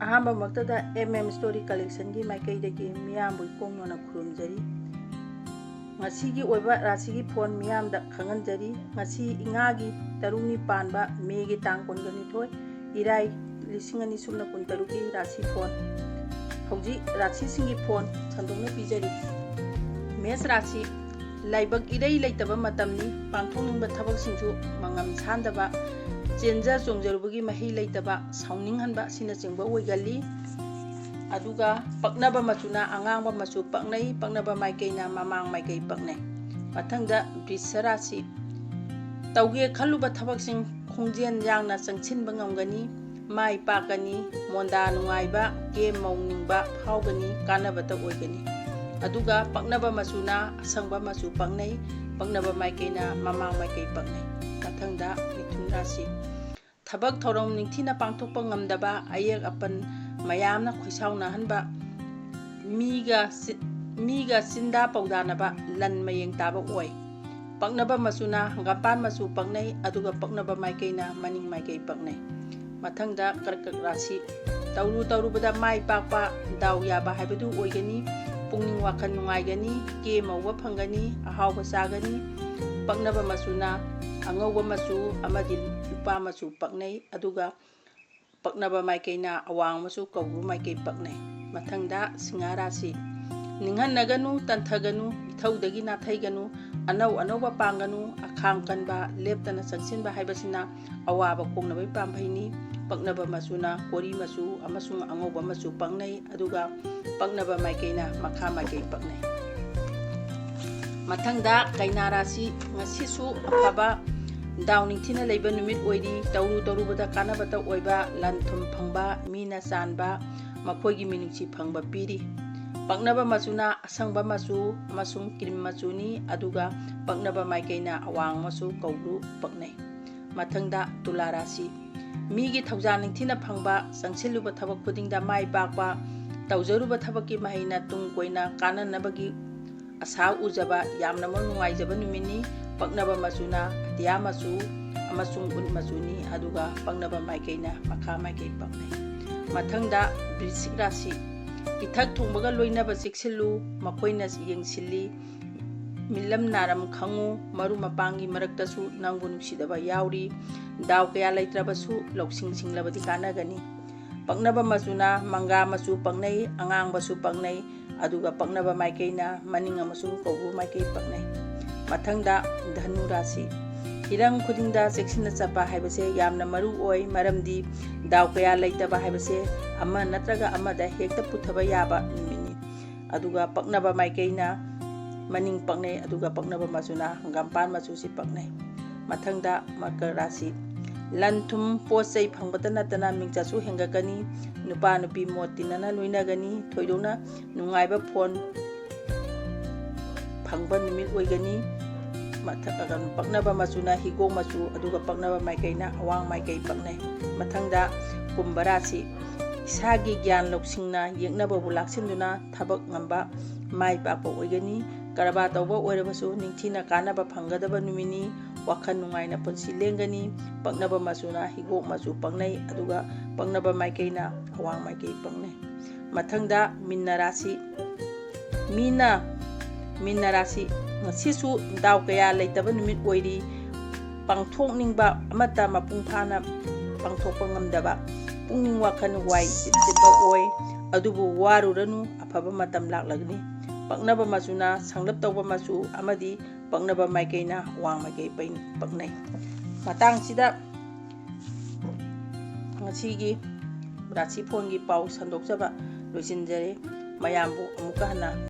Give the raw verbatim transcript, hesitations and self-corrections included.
ꯑꯍꯥꯟꯕꯃꯛꯇꯗ M M Story Collectionꯒꯤ ꯃꯥꯏꯀꯩꯗꯒꯤ ꯃꯤꯌꯥꯝꯕꯨ ꯏꯀꯣꯡ ꯅꯣꯟꯅ ꯈꯨꯔꯨꯝꯖꯔꯤ꯫ ꯉꯁꯤꯒꯤ ꯑꯣꯏꯕ ꯔꯥꯁꯤꯒꯤ ꯐꯣꯟ ꯃꯤꯌꯥꯝꯗ ꯈꯪꯍꯟꯖꯔꯤ꯫ ꯉꯁꯤ ꯏꯉꯥꯒꯤ ꯇꯔꯨꯛꯅꯤ ꯄꯥꯟꯕ ꯃꯦꯒꯤ ꯇꯥꯡ ꯀꯨꯟꯒ ꯅꯤꯊꯣꯏ, ꯏꯔꯥꯏ, ꯂꯤꯁꯤꯡ ꯑꯅꯤ ꯁꯨꯞꯅ ꯀꯨꯟꯇꯔꯨꯛꯀꯤ ꯔꯥꯁꯤ ꯐꯣꯟ꯫ ꯍꯧꯖꯤꯛ ꯔꯥꯁꯤꯁꯤꯡꯒꯤ ꯐꯣꯟ ꯁꯟꯗꯣꯛꯅ ꯄꯤꯖꯔꯤ꯫ ꯃꯦꯁ ꯔꯥꯁꯤ, ꯂꯥꯏꯕꯛ ꯏꯔꯩ ꯂꯩꯇꯕ ꯃꯇꯝꯅꯤ꯫ ꯄꯥꯡꯊꯣꯛꯅꯤꯡꯕ ꯊꯕꯛꯁꯤꯡꯁꯨ ꯃꯉꯝ ꯁꯥꯟꯗꯕ, ꯆꯦꯟꯖ ꯆꯣꯡꯖꯔꯨꯕꯒꯤ ꯃꯍꯩ ꯂꯩꯇꯕ, ꯁꯥꯎꯅꯤꯡꯍꯟꯕ ꯑꯁꯤꯅꯆꯤꯡꯕ ꯑꯣꯏꯒꯜꯂꯤ꯫ ꯑꯗꯨꯒ ꯄꯛꯅꯕ ꯃꯆꯨꯅ ꯑꯉꯥꯡꯕ ꯃꯆꯨ ꯄꯛꯅꯩ, ꯄꯛꯅꯕ ꯃꯥꯏꯀꯩꯅ ꯃꯃꯥꯡ ꯃꯥꯏꯀꯩ ꯄꯛꯅꯩ꯫ ꯃꯊꯪꯗ ꯕ꯭ꯔꯤꯁ ꯔꯥꯁꯤ꯫ ꯇꯧꯒꯦ ꯈꯜꯂꯨꯕ ꯊꯕꯛꯁꯤꯡ ꯈꯣꯡꯖꯦꯜ ꯌꯥꯡꯅ ꯆꯪꯁꯤꯟꯕ ꯉꯝꯒꯅꯤ, ꯃꯥꯏ ꯄꯥꯛꯀꯅꯤ, ꯃꯣꯟꯗꯥ ꯅꯨꯡꯉꯥꯏꯕ, ꯀꯦ ꯃꯧꯅꯤꯡꯕ ꯐꯥꯎꯒꯅꯤ, ꯀꯥꯟꯅꯕꯇ ꯑꯣꯏꯒꯅꯤ꯫ ꯑꯗꯨꯒ ꯄꯛꯅꯕ ꯃꯆꯨꯅ ꯑꯁꯪꯕ ꯃꯆꯨ ꯄꯛꯅꯩ, ꯄꯛꯅꯕ ꯃꯥꯏꯀꯩꯅ ꯃꯃꯥꯡ ꯃꯥꯏꯀꯩ ꯄꯛꯅꯩ꯫ ꯃꯊꯪꯗ ꯃꯤꯊꯨꯟ ꯔꯥꯁꯤ꯫ ꯊꯕꯛ ꯊꯧꯔꯝ ꯅꯤꯡꯊꯤꯅ ꯄꯥꯡꯊꯣꯛꯄ ꯉꯝꯗꯕ, ꯑꯌꯦꯛ ꯑꯄꯟ ꯃꯌꯥꯝꯅ ꯈꯣꯏꯁꯥꯎꯅꯍꯟꯕ, ꯃꯤꯒ ꯆꯤ-, ꯃꯤꯒ ꯆꯤꯟꯗꯥ ꯄꯧꯗꯥꯅꯕ, ꯂꯟ ꯃꯌꯦꯡ ꯇꯥꯕ ꯑꯣꯏ꯫ ꯄꯛꯅꯕ ꯃꯆꯨꯅ ꯍꯪꯒꯥꯝꯄꯥꯟ ꯃꯆꯨ ꯄꯛꯅꯩ, ꯑꯗꯨꯒ ꯄꯛꯅꯕ ꯃꯥꯏꯀꯩꯅ ꯃꯅꯤꯡ ꯃꯥꯏꯀꯩ ꯄꯛꯅꯩ꯫ ꯃꯊꯪꯗ ꯀꯔꯀꯠ ꯔꯥꯁꯤ꯫ ꯇꯧꯔꯨ ꯇꯧꯔꯨꯕꯗ ꯃꯥꯏ ꯄꯥꯛꯄ, ꯗꯥꯎ ꯌꯥꯕ ꯍꯥꯏꯕꯗꯨ ꯑꯣꯏꯒꯅꯤ꯫ ꯄꯨꯛꯅꯤꯡ ꯋꯥꯈꯜ ꯅꯨꯡꯉꯥꯏꯒꯅꯤ, ꯀꯦ ꯃꯧꯕ ꯐꯪꯒꯅꯤ, ꯑꯍꯥꯎꯕ ꯆꯥꯒꯅꯤ꯫ ꯄꯛꯅꯕ ꯃꯆꯨꯅ ꯑꯉꯧꯕ ꯃꯆꯨ ꯑꯃꯗꯤ ꯂꯨꯄꯥ ꯃꯆꯨ ꯄꯛꯅꯩ, ꯑꯗꯨꯒ ꯄꯛꯅꯕ ꯃꯥꯏꯀꯩꯅ ꯑꯋꯥꯡ ꯃꯆꯨ ꯀꯧꯕ꯭ꯔꯨ ꯃꯥꯏꯀꯩ ꯄꯛꯅꯩ꯫ ꯃꯊꯪꯗ ꯁꯤꯡꯍ ꯔꯥꯁꯤ꯫ ꯅꯤꯡꯍꯟꯅꯒꯅꯨ, ꯇꯟꯊꯒꯅꯨ, ꯏꯊꯧꯗꯒꯤ ꯅꯥꯊꯩꯒꯅꯨ, ꯑꯅꯧ ꯑꯅꯧꯕ ꯄꯥꯡꯒꯅꯨ, ꯑꯈꯥꯡ ꯀꯟꯕ, ꯂꯦꯞꯇꯅ ꯆꯪꯁꯤꯟꯕ ꯍꯥꯏꯕꯁꯤꯅ ꯑꯋꯥꯕ ꯀꯣꯛꯅꯕꯒꯤ ꯄꯥꯝꯕꯩꯅꯤ꯫ ꯄꯛꯅꯕ ꯃꯆꯨꯅ ꯀꯣꯔꯤ ꯃꯆꯨ ꯑꯃꯁꯨꯡ ꯑꯉꯧꯕ ꯃꯆꯨ ꯄꯛꯅꯩ, ꯑꯗꯨꯒ ꯄꯛꯅꯕ ꯃꯥꯏꯀꯩꯅ ꯃꯈꯥ ꯃꯥꯏꯀꯩ ꯄꯛꯅꯩ꯫ ꯃꯊꯪꯗ ꯀꯩꯅꯥ ꯔꯥꯁꯤ, ꯉꯁꯤꯁꯨ ꯑꯐꯕ ꯗꯥꯎ ꯅꯤꯡꯊꯤꯅ ꯂꯩꯕ ꯅꯨꯃꯤꯠ ꯑꯣꯏꯔꯤ꯫ ꯇꯧꯔꯨ ꯇꯧꯔꯨꯕꯗ ꯀꯥꯟꯅꯕꯇ ꯑꯣꯏꯕ, ꯂꯟ ꯊꯨꯝ ꯐꯪꯕ, ꯃꯤꯅ ꯆꯥꯟꯕ, ꯃꯈꯣꯏꯒꯤ ꯃꯤꯅꯨꯡꯁꯤ ꯐꯪꯕ ꯄꯤꯔꯤ꯫ ꯄꯛꯅꯕ ꯃꯆꯨꯅ ꯑꯁꯪꯕ ꯃꯆꯨ ꯑꯃꯁꯨꯡ ꯀ꯭ꯔꯤꯝ ꯃꯆꯨꯅꯤ, ꯑꯗꯨꯒ ꯄꯛꯅꯕ ꯃꯥꯏꯀꯩꯅ ꯑꯋꯥꯡ ꯃꯆꯨ ꯀꯧꯕ꯭ꯔꯨ ꯄꯛꯅꯩ꯫ ꯃꯊꯪꯗ ꯇꯨꯂꯥ ꯔꯥꯁꯤ꯫ ꯃꯤꯒꯤ ꯊꯧꯖꯥꯜ ꯅꯤꯡꯊꯤꯅ ꯐꯪꯕ, ꯆꯪꯁꯤꯜꯂꯨꯕ ꯊꯕꯛ ꯈꯨꯗꯤꯡꯗ ꯃꯥꯏ ꯄꯥꯛꯄ, ꯇꯧꯖꯔꯨꯕ ꯊꯕꯛꯀꯤ ꯃꯍꯩꯅ ꯇꯨꯡ ꯀꯣꯏꯅ ꯀꯥꯟꯅꯅꯕꯒꯤ ꯑꯁꯥ ꯎꯖꯕ, ꯌꯥꯝꯅꯃꯛ ꯅꯨꯡꯉꯥꯏꯖꯕ ꯅꯨꯃꯤꯠꯅꯤ꯫ ꯄꯛꯅꯕ ꯃꯆꯨꯅ ꯑꯇꯤꯌꯥ ꯃꯆꯨ, ꯑꯃꯁꯨꯡ ꯎꯠ ꯃꯆꯨꯅꯤ, ꯑꯗꯨꯒ ꯄꯛꯅꯕ ꯃꯥꯏꯀꯩꯅ ꯃꯈꯥ ꯃꯥꯏꯀꯩ ꯄꯛꯅꯩ꯫ ꯃꯊꯪꯗ ꯕ꯭ꯔꯤꯁꯤꯛ ꯔꯥꯁꯤ꯫ ꯏꯊꯛ ꯊꯣꯡꯕꯒ ꯂꯣꯏꯅꯕ ꯆꯦꯛꯁꯤꯜꯂꯨ, ꯃꯈꯣꯏꯅ ꯌꯦꯡꯁꯤꯜꯂꯤ꯫ ꯃꯤꯂꯝ ꯅꯥꯔꯝ ꯈꯪꯉꯨ, ꯃꯔꯨꯞ ꯃꯄꯥꯡꯒꯤ ꯃꯔꯛꯇꯁꯨ ꯅꯪꯕꯨ ꯅꯨꯡꯁꯤꯗꯕ ꯌꯥꯎꯔꯤ꯫ ꯗꯥꯎ ꯀꯌꯥ ꯂꯩꯇ꯭ꯔꯕꯁꯨ ꯂꯧꯁꯤꯡ ꯁꯤꯡꯂꯕꯗꯤ ꯀꯥꯟꯅꯒꯅꯤ꯫ ꯄꯛꯅꯕ ꯃꯆꯨꯅ ꯃꯪꯒ꯭ꯔꯥ ꯃꯆꯨ ꯄꯛꯅꯩ, ꯑꯉꯥꯡꯕꯁꯨ ꯄꯛꯅꯩ, ꯑꯗꯨꯒ ꯄꯛꯅꯕ ꯃꯥꯏꯀꯩꯅ ꯃꯅꯤꯡ ꯑꯃꯁꯨꯡ ꯀꯧꯕ꯭ꯔꯨ ꯃꯥꯏꯀꯩ ꯄꯛꯅꯩ꯫ ꯃꯊꯪꯗ ꯙꯅꯨ ꯔꯥꯁꯤ꯫ ꯍꯤꯔꯝ ꯈꯨꯗꯤꯡꯗ ꯆꯦꯛꯁꯤꯟꯅ ꯆꯠꯄ ꯍꯥꯏꯕꯁꯦ ꯌꯥꯝꯅ ꯃꯔꯨ ꯑꯣꯏ, ꯃꯔꯝꯗꯤ ꯗꯥꯎ ꯀꯌꯥ ꯂꯩꯇꯕ ꯍꯥꯏꯕꯁꯦ ꯑꯃ ꯅꯠꯇ꯭ꯔꯒ ꯑꯃꯗ ꯍꯦꯛꯇ ꯄꯨꯊꯕ ꯌꯥꯕ ꯅꯨꯃꯤꯠꯅꯤ꯫ ꯑꯗꯨꯒ ꯄꯛꯅꯕ ꯃꯥꯏꯀꯩꯅ ꯃꯅꯤꯡ ꯄꯛꯅꯩ, ꯑꯗꯨꯒ ꯄꯛꯅꯕ ꯃꯆꯨꯅ ꯍꯪꯒꯥꯝꯄꯥꯟ ꯃꯆꯨꯁꯤ ꯄꯛꯅꯩ꯫ ꯃꯊꯪꯗ ꯃꯀꯔ ꯔꯥꯁꯤ꯫ ꯂꯟ ꯊꯨꯝ ꯄꯣꯠ ꯆꯩ ꯐꯪꯕꯇ ꯅꯠꯇꯅ ꯃꯤꯡꯆꯠꯁꯨ ꯍꯦꯟꯒꯠꯀꯅꯤ꯫ ꯅꯨꯄꯥ ꯅꯨꯄꯤ ꯃꯣꯠ ꯇꯤꯟꯅꯅ ꯂꯣꯏꯅꯒꯅꯤ꯫ ꯊꯣꯏꯗꯣꯛꯅ ꯅꯨꯡꯉꯥꯏꯕ ꯐꯣꯟ ꯐꯪꯕ ꯅꯨꯃꯤꯠ ꯑꯣꯏꯒꯅꯤ꯫ ꯃꯊꯛ-, ꯄꯛꯅꯕ ꯃꯆꯨꯅ ꯍꯤꯒꯣꯛ ꯃꯆꯨ, ꯑꯗꯨꯒ ꯄꯛꯅꯕ ꯃꯥꯏꯀꯩꯅ ꯑꯋꯥꯡ ꯃꯥꯏꯀꯩ ꯄꯛꯅꯩ꯫ ꯃꯊꯪꯗ ꯀꯨꯝꯚ ꯔꯥꯁꯤ꯫ ꯏꯁꯥꯒꯤ ꯒ꯭ꯌꯥꯟ ꯂꯧꯁꯤꯡꯅ ꯌꯦꯛꯅꯕꯕꯨ ꯂꯥꯛꯁꯤꯟꯗꯨꯅ ꯊꯕꯛ ꯉꯝꯕ, ꯃꯥꯏ ꯄꯥꯛꯄ ꯑꯣꯏꯒꯅꯤ꯫ ꯀꯔꯕꯥꯔ ꯇꯧꯕ ꯑꯣꯏꯔꯕꯁꯨ ꯅꯤꯡꯊꯤꯅ ꯀꯥꯟꯅꯕ ꯐꯪꯒꯗꯕ ꯅꯨꯃꯤꯠꯅꯤ꯫ ꯋꯥꯈꯜ ꯅꯨꯡꯉꯥꯏꯅ ꯄꯨꯟꯁꯤ ꯂꯦꯟꯒꯅꯤ꯫ ꯄꯛꯅꯕ ꯃꯆꯨꯅ ꯍꯤꯒꯣꯛ ꯃꯆꯨ ꯄꯛꯅꯩ, ꯑꯗꯨꯒ ꯄꯛꯅꯕ ꯃꯥꯏꯀꯩꯅ ꯑꯋꯥꯡ ꯃꯥꯏꯀꯩ ꯄꯛꯅꯩ꯫ ꯃꯊꯪꯗ ꯃꯤꯟꯅ ꯔꯥꯁꯤ꯫ ꯃꯤꯅ, ꯃꯤꯟꯅ ꯔꯥꯁꯤ꯫ ꯉꯁꯤꯁꯨ ꯗꯥꯎ ꯀꯌꯥ ꯂꯩꯇꯕ ꯅꯨꯃꯤꯠ ꯑꯣꯏꯔꯤ꯫ ꯄꯥꯡꯊꯣꯛꯅꯤꯡꯕ ꯑꯃꯠꯇ ꯃꯄꯨꯡ ꯐꯥꯅ ꯄꯥꯡꯊꯣꯛꯄ ꯉꯝꯗꯕ, ꯄꯨꯛꯅꯤꯡ ꯋꯥꯈꯜ ꯋꯥꯏ ꯆꯤꯠ ꯆꯤꯠꯄ ꯑꯣꯏ꯫ ꯑꯗꯨꯕꯨ ꯋꯥꯔꯨꯔꯅꯨ, ꯑꯐꯕ ꯃꯇꯝ ꯂꯥꯛꯂꯒꯅꯤ꯫ ꯄꯛꯅꯕ ꯃꯆꯨꯅ ꯁꯪꯂꯞ ꯇꯧꯕ ꯃꯆꯨ ꯑꯃꯗꯤ ꯄꯛꯅꯕ ꯃꯥꯏꯀꯩꯅ ꯑꯋꯥꯡ ꯃꯥꯏꯀꯩ ꯄꯩ-, ꯄꯛꯅꯩ꯫ ꯃꯇꯥꯡꯁꯤꯗ ꯉꯁꯤꯒꯤ ꯔꯥꯁꯤꯐꯣꯟꯒꯤ ꯄꯥꯎ ꯁꯟꯗꯣꯛꯆꯕ ꯂꯣꯏꯁꯤꯟꯖꯔꯦ꯫ ꯃꯌꯥꯝꯕꯨ ꯑꯃꯨꯛꯀ ꯍꯟꯅ